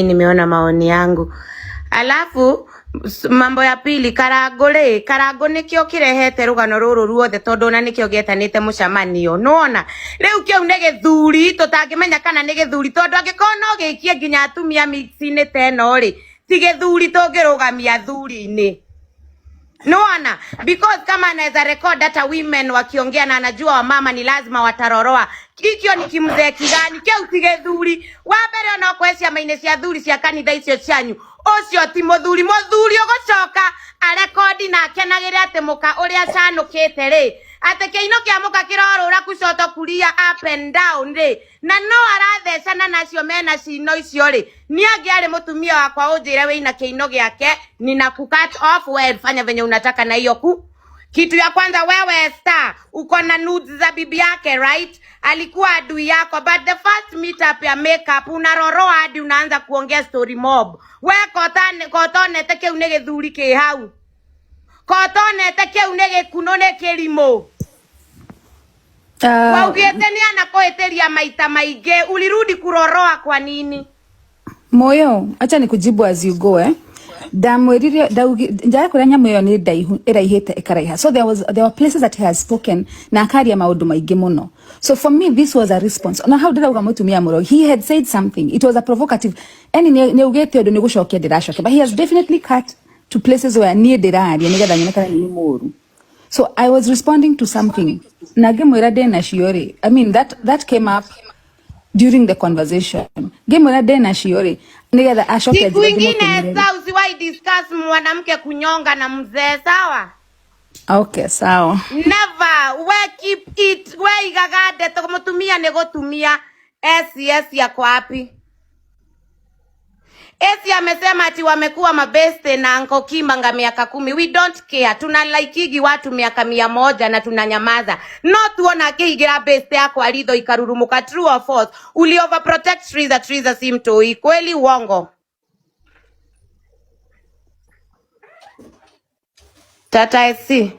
Nimeona maoni yangu. Alafu mambo ya pili Karango ri, Karango nikio kirehete rugano ruru ruothe tondu ona nikio gietanite mucamanio nuona riu kiu ni githuri tutangimenya kana ni githuri tondu angikorwo no gikie nginya atumia mix-ini ta ĩno ri ti githuri tungirugamia thuri-ini. Nuona, because kama anaweza record hata women wakiongea na anajua wamama ni lazima wataroroa. Ikio ni kimzee kigani kiu ti githuri. Wa mbere ona kwe ciama-inĩ cia thuri cia kanitha icio cianyu ucio ti muthuri. Muthuri ugucoka arekodi na akenagĩre atĩ mũka ũrĩa acanũkĩte rĩ, atĩ kĩino kĩa mũka kĩrorũra kushoto kulia up and down rĩ, na no arathecana nacio mena cino icio rĩ. Niĩ angĩarĩ mũtumia wakwa ũnjĩre wĩina kĩino gĩake, nina ku cut off, we fanya venye unataka na hiyo ku kitu ya kwanza. Wewe Esther, uko na nudes za bibi yake, right? Alikuwa adui yako, but the first meet up ya makeup unaroroa hadi unaanza kuongea story mob. We kotane kotonete kiu ni githuri ki hau, kotonete kiu ni gikuno ni kirimu. Waugite ni anakuhitiria maita maingi, ulirudi kuroroa kwa nini? Moyo, acha nikujibu as you go, eh. Ndamwĩrire njaga kũrĩa nyamũ ĩyo nĩ ndaihu ĩraihĩte ĩkaraiha, so there were places that he has spoken na akaria maũndũ maingĩ mũno. So for me this was a response na hau ndĩrauga mũtumia mũrogi, he had said something, it was a provocative any nĩ augĩte ũndũ nĩ gũcokia ndĩracokia, but he has definitely cut to places where niĩ ndĩraria nĩgetha nyone kana nĩ mũru. So I was responding to something na ngĩmwĩra ndĩ nacio rĩ. I mean, that came up during the conversation. Ngĩmwĩra ndĩ nacio rĩ nĩgetha acoke Siku njĩre ingine ndĩmũtũmĩre rĩ. Esther, usiwahi discuss mwanamke kunyonga na mzee, sawa? Okay, sawa. Never. We keep it. We igaga ndeto mutumia ni gutumia. SCS yako wapi? Esi amesema ati wamekuwa mabeste na Uncle Kimanga miaka 10. We don't care. Tuna likeigi watu miaka 100 na tunanyamaza. No tuona akiigira beste yako alitho ikarurumuka. True or false? Uli overprotect Triza. Triza si mtoi. Kweli uongo? Tata SC.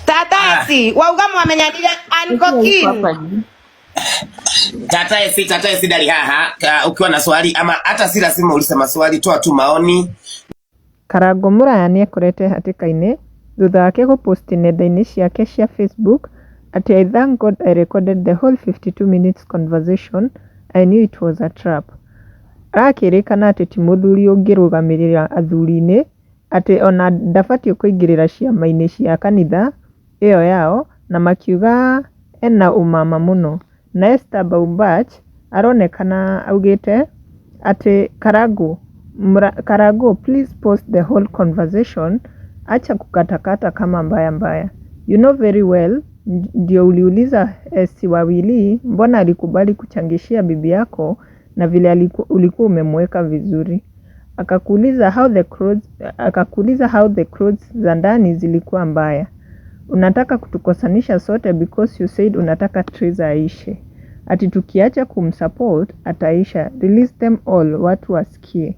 Tata SC. Wauga mwamenyanire Uncle Kim. Tata SC, Tata SC dali haha. Ukiwa na swali ama hata si lazima ulize maswali, toa tu maoni. Karango Mũraya nĩekorete hatĩka-inĩ thutha wake gũposti nenda-inĩ ciake cia Facebook atĩ "I thank God I recorded the whole 52 minutes conversation, I knew it was a trap." Arakĩrĩkana atĩ ti mũthuri ũngĩrũgamĩrĩra athuri-inĩ, atĩ ona ndabatiĩ kũingĩrĩra ciama-inĩ cia kanitha ĩyo yao na makiuga ena ũmama mũno. Na Esther Baumbach aronekana augĩte atĩ Karango, Karango please post the whole conversation, acha kukatakata kama mbaya mbaya. You know very well ndio uliuliza si wawili mbona alikubali kuchangishia bibi yako na vile ulikuwa umemweka vizuri. Akakuuliza how the clothes, akakuuliza how the clothes za ndani zilikuwa mbaya. Unataka kutukosanisha sote because you said unataka Triza aishe. Ati tukiacha kumsupport ataisha. Release them all watu wasikie.